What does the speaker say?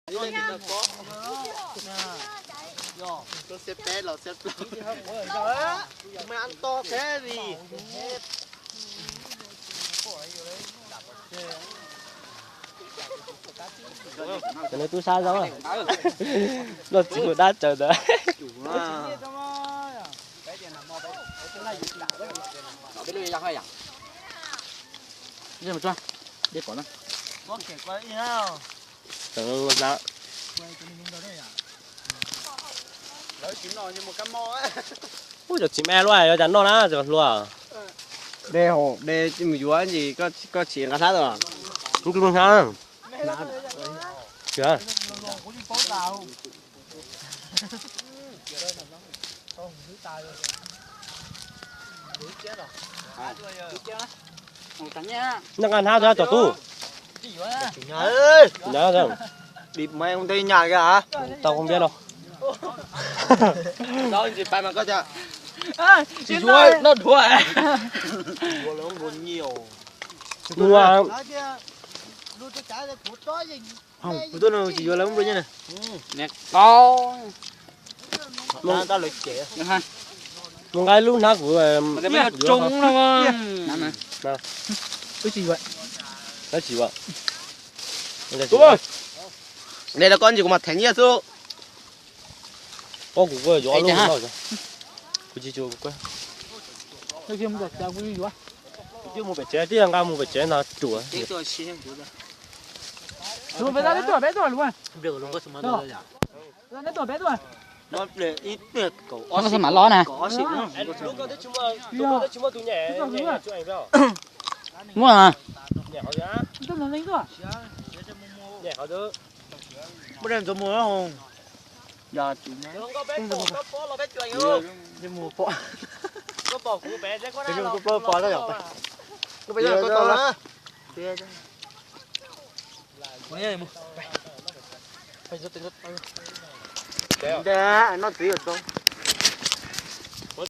Cov nws tub sab zoo, luaj txiv mus dab tsawv ntawd. Ub, cov txiv me luaj, yuav cas noj na, cov hluas. De hauv de mus yuav ntsis, koj tsis nqa hnab tau. Hnab. Noj nqa hnab tso cov tub. Tau không biết đâu. Mus, mus tuaj no tsis yuav lawv nplua nyiaj na. Mus nqa ib lub hnab kuv. Ne, rau koj ntsis kuv mam them nyiaj xwb. Koj kuv yuav lub no. Kuv tsis tshua, kuv mus pem tsev, twb nqa mus pem tsev no ruam. Muaj. Noj txiv